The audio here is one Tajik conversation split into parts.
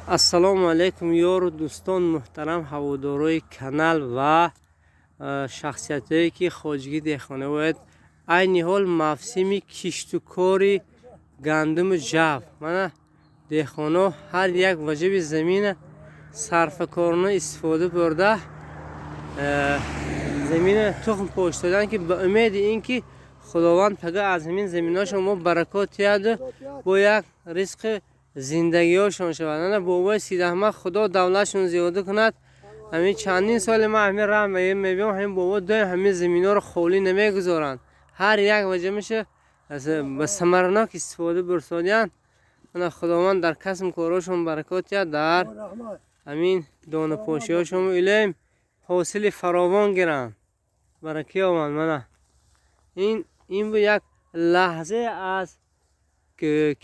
Ассалому алайкум, ёру дӯстон, муҳтарам ҳаводорои канал ва шахсиятҳое, ки хоҷагӣ деҳқонӣ бояд. Айни ҳол мавсими кишту кори гандуму ҷав. Мана деҳқоно ҳар як ваҷаби замина сарфакорона истифода бурда, замина тухм пошдоданд, ки ба умеди ин ки Худованд пага аз ҳамин заминҳошон мо баракот диҳаду бо як ризқи зиндагиҳошон шавад. Ана бобои Сидаҳмад, Худо давлатшон зиёда кунад. Ҳамин чандин соли ман ҳамин раҳ мебиём, ҳамин бобо доим ҳамин заминҳоро холӣ намегузоранд, ҳар як ваҷабаша ба самаранок истифода бурсодиянд. Ана Худованд дар касбу корҳошон баракот диҳад, дар ҳамин донапошиҳошон илоҳим ҳосили фаровон гиранд, барака ёбанд. Мана ин бу як лаҳзае аз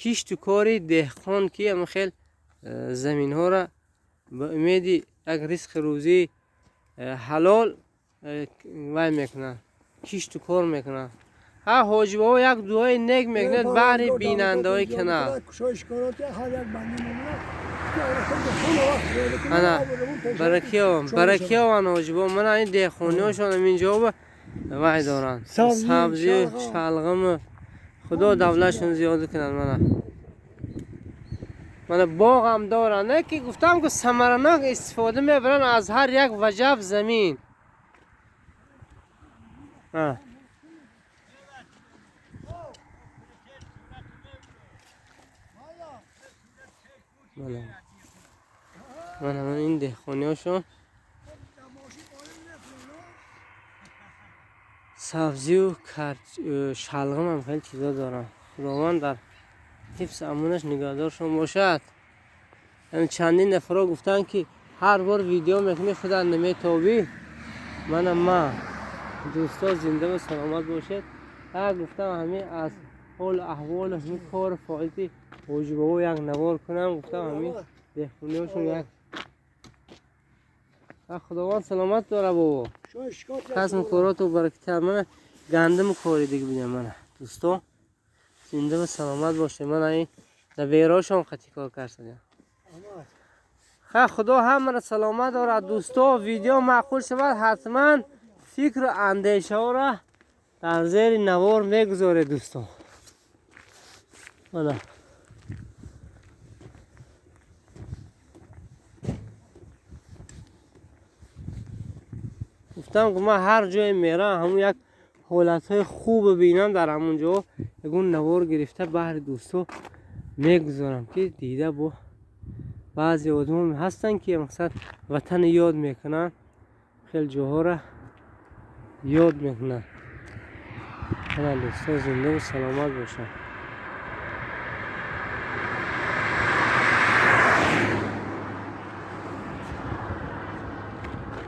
кишту кори деҳқон, ки ҳамин хел заминҳоро ба умеди як ризқи рӯзии ҳалол вай мекунанд, кишту кор мекунанд. Ҳа, ҳоҷибобо як дуои нек мекунад баҳри бинандаҳои канал. Ана баракиёванд, ҳоҷибобо. Мана ин деҳқониҳошон ҳамин ҷо вай доранд, сабзию шалғаму. Худо давлатшон зиёда кунад. Мана боғ ҳам доранд, не ки гуфтам, ки самаранок истифода мебаранд аз ҳар як ваҷаб замин. Мана ин деҳқониҳошон сабзию шалғам ҳам хеле чизо доранд. Худованд дар ҳифз амонаш нигаҳдоршон бошад. Чандин нафарҳо гуфтанд, ки ҳар бор видео мекунӣ, худат наметобӣ. Мана ман, дӯсто, зиндаву саломат бошед. Ҳа, гуфтам, ҳамин аз ҳолу аҳволу ҳамин кору фаъолияти ҳоҷибобо як навор кунам. Гуфтам, ҳамин деҳқониҳошон як. Худованд саломат дора, бобо, касбу короту баракат. Мана гандуму коридагӣ будем. Мана, дӯсто, зиндаву саломат бошед. Мана ин набераҳошон қатӣ кор карданд. Ха, Худо ҳамаро саломат дорад. Дӯсто, видео маъқул шавад, ҳатман фикру андешаҳоро дар зери навор мегузоред, дӯсто. Мана гуфтам, ки ман ҳар ҷое мерам, ҳамун як ҳолатҳои хубе бинам, дар ҳамун ҷо ягон навор гирифта баҳри дӯсто мегузорам, ки дида бо баъзе одамон ҳастанд, ки мақсад ватани ёд мекунанд, хеле ҷоҳоро ёд мекунанд. Мана, дӯсто, зиндаву саломат бошанд.